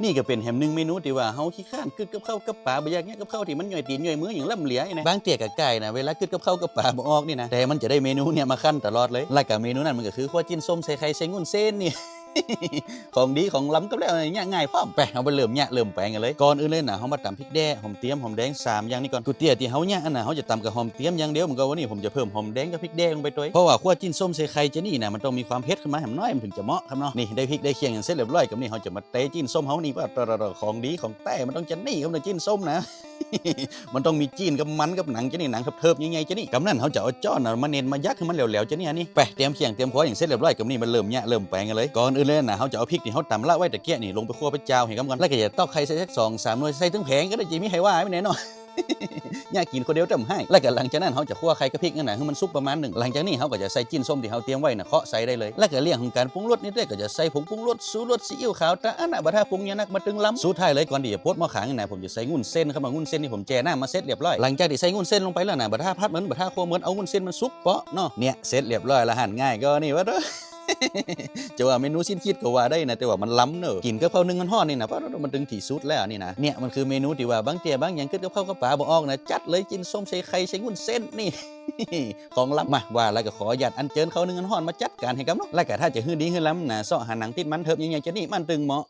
ນີ້ກໍເປັນແຮມໜຶ່ງເມນູທີ່ວ່າເຮົາຂີ້ຄ້ານກຶດກັບເຂົ້າກັບປາ ບໍ່ຢາກຍາກກັບເຂົ້າທີ່ມັນຍ່ອຍຕີນຍ່ອຍມືຫຍັງລຳຫຼຽນີ້ນະ. ບາງເທື່ອກໍກາຍນະ ເວລາກຶດກັບເຂົ້າກັບປາບໍ່ອອກນີ້ນະ ແຕ່ມັນຈະໄດ້ເມນູເນີ້ຍມາຄັນຕະຫຼອດເລີຍ. ແລ້ວກໍເມນູນັ້ນມັນກໍຄືຂົ້ວຈີນສົ້ມໃສ່ໄຂ່ໃສ່ງຸ້ນເສັ້ນນີ້ ຂອງດີຂອງລຳກັບແລ້ວ ຍະງ່າຍພ້ອມ. ໄປ ເຮົາໄປເລີ່ມຍະເລີ່ມແປງກັນເລີຍ. ກ່ອນອື່ນເລີຍນະ ເຮົາມາຕຳພິກແດ່ ຫອມຕຽມ ຫອມແດງ ສາມຢ່າງນີ້ກ່ອນ. ກູເຕ້ຍທີ່ເຮົາຍະຫັ້ນນະ ເຮົາຈະຕຳກັບຫອມຕຽມຢ່າງດຽວ ມັນກໍວ່ານີ້ ຜົມຈະເພີ່ມຫອມແດງກັບພິກແດ່ລົງໄປດ້ວຍ ເພາະວ່າຂົ້ວຈີນສົ້ມໃສ່ໄຂ່ຈະນີ້ນະ ມັນຕ້ອງມີຄວາມເຜັດຂຶ້ນມາແຮມໜ້ອຍ ມັນເຖິງຈະເໝາະຄັບເນາະ. ນີ້ ໄດ້ພິກໄດ້ຄຽງຫຍັງເສັດລຽບຮ້ອຍ ກັບນີ້ເຮົາຈະມາແຕະຈີນສົ້ມເຮົານີ້ ວ່າ ຂອງດີຂອງແທ້ມັນຕ້ອງຈະນີ້ຄັບເນາະ ຈີນສົ້ມນະ. ມັນຕ້ອງມີຈີນກັບມັນກັບໜັງຈະນີ້ ໜັງເທີບໆໃຫຍ່ໆຈະນີ້. ກຳນັ້ນເຮົາຈະເອົາຈ້ອນນະມາເນັ່ນມາຍັກໃຫ້ມັນແຫຼວໆຈະນີ້ ອັນນີ້. ໄປ ຕຽມຂຽງຕຽມຂວດຫຍັງເສັດລຽບຮ້ອຍ ກັບນີ້ມາເລີ່ມຍະເລີ່ມແປງກັນເລີຍ. ກ່ອນອື່ນເລີຍນະ ເຮົາຈະເອົາພິກທີ່ເຮົາຕຳລະໄວ້ຕະເກີ້ນີ້ລົງໄປຂົ້ວໄປຈາວໃຫ້ກັບກ່ອນ ແລ້ວກໍຈະຕອກໄຂ່ໃສ່ຈັກສອງສາມໜ່ວຍ ໃສ່ເຖິງແຜງກໍໄດ້ ຈະມີໃຜວ່າແມ່ນແນ່ເນາະ. ຍາກກິນຄົນດຽວແຕ່ບໍ່ຮ້າຍ. ແລ້ວກໍຫຼັງຈາກນັ້ນເຮົາຈະຂົ້ວໄຂ່ກັບພິກນັ້ນນະ ໃຫ້ມັນສຸກປະມານໜຶ່ງ. ຫຼັງຈາກນີ້ເຮົາກໍຈະໃສ່ຈີນສົ້ມທີ່ເຮົາຕຽມໄວ້ນະ ເຄາະໃສ່ໄດ້ເລີຍ. ແລ້ວກໍເລື່ອງຂອງການປຸງລົດນີ້ເດ້ ກໍຈະໃສ່ຜົງປຸງລົດ ຊູລົດ ຊີອິ້ວຂາວ ຕາອັນນະ ບັດຖ້າປຸງຍານັກມາຕຶງລຳ. ສຸດທ້າຍເລີຍ ກ່ອນທີ່ຈະປົດໝໍ້ຂ້າງນີ້ນະ ຜົມຈະໃສ່ງຸ້ນເສັ້ນຄັບເນາະ. ງຸ້ນເສັ້ນນີ້ຜົມແຊ່ນ້ຳມາເສັດລຽບຮ້ອຍ. ຫຼັງຈາກທີ່ໃສ່ງຸ້ນເສັ້ນລົງໄປແລ້ວນະ ບັດຖ້າຜັດມັນ ບັດຖ້າຂົ້ວມັນ ເອົາງຸ້ນເສັ້ນມັນສຸກເປາະເນາະ. ເນຍ ເສັດລຽບຮ້ອຍລະຫັ້ນ ງ່າຍກໍນີ້ວ່າເດີ້. ຈະວ່າເມນູສິ້ນຄິດກໍວ່າໄດ້ນະ ແຕ່ວ່າມັນລຳເນີ ກິນກັບເຂົ້າໜຶ້ງຮ້ອນໆນີ້ນະ ປາດ ມັນເຖິງທີ່ສຸດແລ້ວນີ້ນະ. ເນຍ ມັນຄືເມນູທີ່ວ່າບາງເທື່ອບາງຫຍັງກຶດກັບເຂົ້າກັບປາບໍ່ອອກນະ ຈັດເລີຍ ຈີນສົ້ມໃສ່ໄຂ່ໃສ່ງຸ້ນເສັ້ນນີ້ ຂອງລຳ. ມາ ວ່າແລ້ວກໍຂໍອະນຸຍາດອັນເຊີນເຂົ້າໜຶ້ງຮ້ອນໆມາຈັດການໃຫ້ກັບເນາະ. ແລ້ວກໍຖ້າຈະຮືດດີຮືດລຳນະ ເຊາະຫາໜັງຕິດມັນເທີບໃຫຍ່ໆຈະນີ້ ມັນຈຶ່ງເໝາະ.